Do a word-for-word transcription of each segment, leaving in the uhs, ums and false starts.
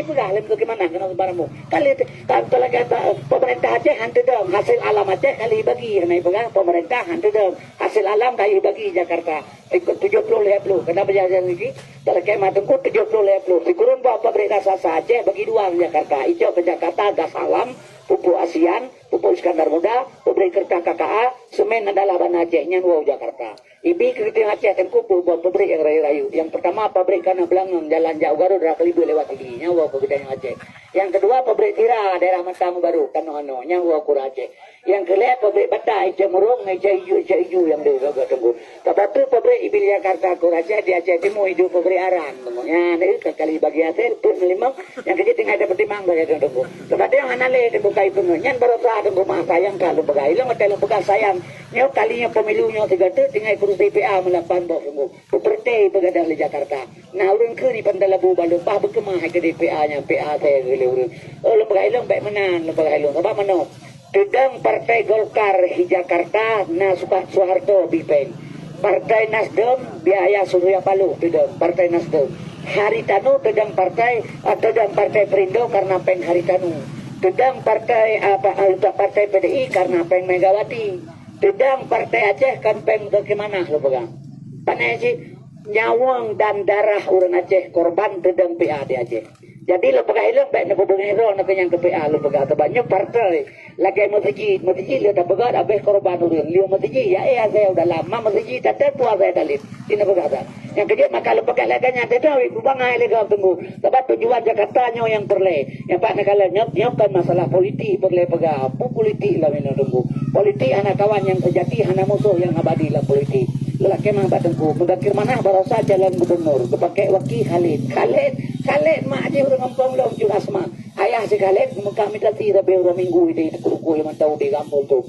Peugah lé bagaimana keunoe barang mu. Kali ta-, ta-, talakée ta-, pemerintah Aceh han teudong, hasil alam Aceh kali bagi, hana peugah pemerintah han teudong, hasil alam kali bagi Jakarta. Ikut tujuh puluh lhée puluh, kena belajar lagi. Talakée mah Teungku tujuh puluh lhée puluh. Sikureueng boh pabrik raksasa Aceh bagi dua Jakarta. Icok ke Jakarta gas alam, pupuk ASEAN, pupuk Iskandar Muda, pabrik kertas K K A, semen adalah bana Aceh, nyan woe Jakarta. Ibi keu geutanyoe Aceh Teungku peubuet pabrik nyang rayeuk-rayeuk. Nyang peurtama pabrik kana beulangong jalan jak u Garut rot keulibeue lewat Idi, nyan woe keu geutanyoe Aceh. Nyang keudua pabrik sira daerah Matang Baru, tanoh anoe, nyan woe keu ureueng Aceh. Nyang keulhée pabrik bata Icé Murong ngon Icé Iju, Icé Iju nyang deuh gagah Teungku. Sabab tu pabrik ibi Jakarta keu ureueng Aceh di Aceh Timu iduek pabrik arang Teungku. Nyan deuh ka kali bagi hasil peuet limong, nyang keujeuet tinggai tapeutimang bagi Teungku. Sabab nyoe hana lé Teungku kai peungeut. Nyan barosa Teungku masa nyang ka lôn peugah. Ilong watée lôn peugah sayang. Nyoe kali nyoe pemilu nyoe sigoe teuk tinggai kurusi P A meulapan boh Teungku. Peupertei peugadang lé Jakarta. Na ureuëng kheun di Pantai Labu balok bah beukeumah hai keudeh P A nyan, P A asai lé ureuëng. Oh, lôn peugah ilong bék meunan, lôn peugah ilong. Sabab manoe, teudong Partai Golkar di Jakarta na Suka-, Soeharto bipeng. Partai Nasdem biaya Surya Paloh teudong, Partai Nasdem. Haritanu teudong partai, ah, teudong Partai Perindo karena péng Haritanu. Teudong partai, apa, ah, Partai P D I karena péng Megawati. Teudong Partai Aceh kan péng Teuku Manah lôn peugah. Pane cit nyawöng dan darah ureuëng Aceh korban teudong P A di Aceh. Jadi lôn peugah ilong bék neupeubeungéh droe na keu nyang keu P A lôn peugah, sabab nyoe partai lagée meuseujid, meuseujid lé tapeugah habéh korban ureuëng. Lé meuseujid ya eh asai u dalam, ma meuseujid tateupue asai dalem. Di neugara. Nyang keujeuet maka lôn peugah lagée nyan teuh wék kubangai lé gob Teungku. Sabab tujuan Jakarta nyoe nyang peureulée. Nyang pat neukalon nyoe, nyoe kon masalah politik peureulée peugah. Peue politik lam inoe Teungku? Politik hana kawan nyang seujati, hana musoh nyang abadi lam politik. Lôn lakée mah bak Teungku, Mudakir Manah barosa calon gubernur, geupakée waki Khalid. Khalid, Khalid mak jih ureuëng gampông lom Cut Asma. Ayah si Khalid meukah mita si leubeh uroe minggu di Teungku Ruku limong taun di gampông tu.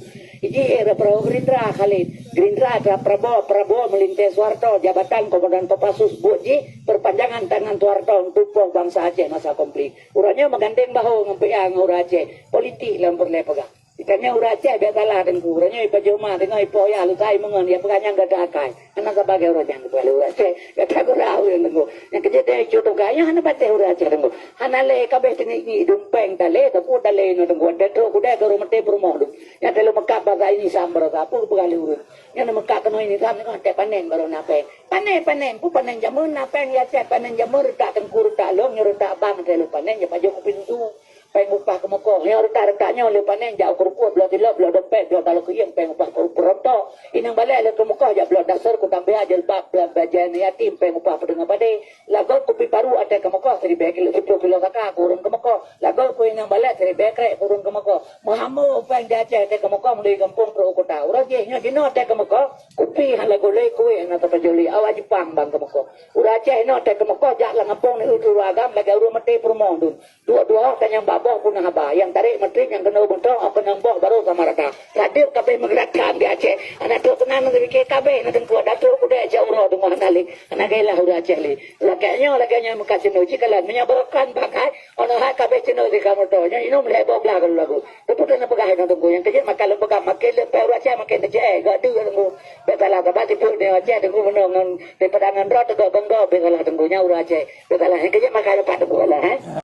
Iji era Prabowo Gerindra Khalid. Gerindra atra Prabowo, Prabowo meulintée Soeharto, jabatan Komandan Kopassus buet jih perpanjangan tangan Soeharto untuk poh bansa Aceh masa konflik. Uroe nyoe meugandeng bahô ngon P A ngon ureuëng Aceh, politik lam peureulée peugah. Ditanya ureuëng Aceh biasalah Teungku, uroe nyoe ipajoh ma teungoh ipoh ya lusai meungon ya peugah nyang gata akai. Hana sabagai ureuëng nyang geupeugah lé ureuëng Aceh, gata gurau ureuëng Teungku. Nyang keujeuet deh cut tuka, nyan hana patéh ureuëng Aceh Teungku. Hana lé kabeh teungiek-ngiek dumpeng talé, tapue talé inoe Teungku. Watée trok kudée ka ureuëng maté peurumoh dum. Nyang teulo meukat basa ini sam barosa peue geupeugah lé ureuëng. Nyang na meukat keunoe ini sam nyoe tée panen barô na péng. Panen, panen, peue panen jamén na péng ya ceh panen jamén reutak teungku reutak lông nyoe reutak bang tée lôn panen ya pajoh kupi susu. Péng upah keumeukoh. Nyoe reutak-reutak nyoe lé panen jak u keurukue bloe tilok bloe dompet bloe taloe keuieng péng upah peurontok. Inong balek lé keumeukoh jak bloe dasar kutambah jilbab bloe bajée yatim péng upah peudeungoe padé. Lagot kupi paru até keumeukoh siribée kilo, siploh kilo saka keu ureuëng keumeukoh. Lagot kupi nyang balek siribée krek keu ureuëng keumeukoh. Meuhamo péng di Aceh até keumeukoh meului gampông trok u kota. Uroe jih nyoe jinoe até keumeukoh, kupi hana lagot lé kuwéh hana tapajôh lé awak Jepang bang keumeukoh. Ureuëng Aceh inoe até keumeukoh jak lam gampông ni ureuëng agam lagée ureuëng maté peurumoh dum. Duek dua ka nyang bak boh pun haba, nyang tarek matreb nyang keunoe beutôi, oh keunong boh barô sama rata. Sadeup kabeh meugeurakan di Aceh. Aneuk trok keunan neupike kabeh na teungku datuk kudek jak uroe deungoe hana lé. Hana gailah ureuëng Aceh lé. Lagée nyoe, lagée nyoe meukat ceunoe jih kalon. Meunyoe barokon bangkai, ono hai kabeh ceunoe di kamoe to. Nyoe inong lhée boh blah kalu lagu. Teupeu keuneuk peugah inong teungku. Nyang keujeuet maka lôn peugah makin leumpah ureuëng Aceh makin teucée. Gak deuek teungku. Bek salah sabab tipu di Aceh teungku meunoe ngon daripada ngon droe teugok gonggok bek salah teungku nyan ureuëng Aceh. Bek salah nyang keujeuet maka leumpah teungku Allah, eh.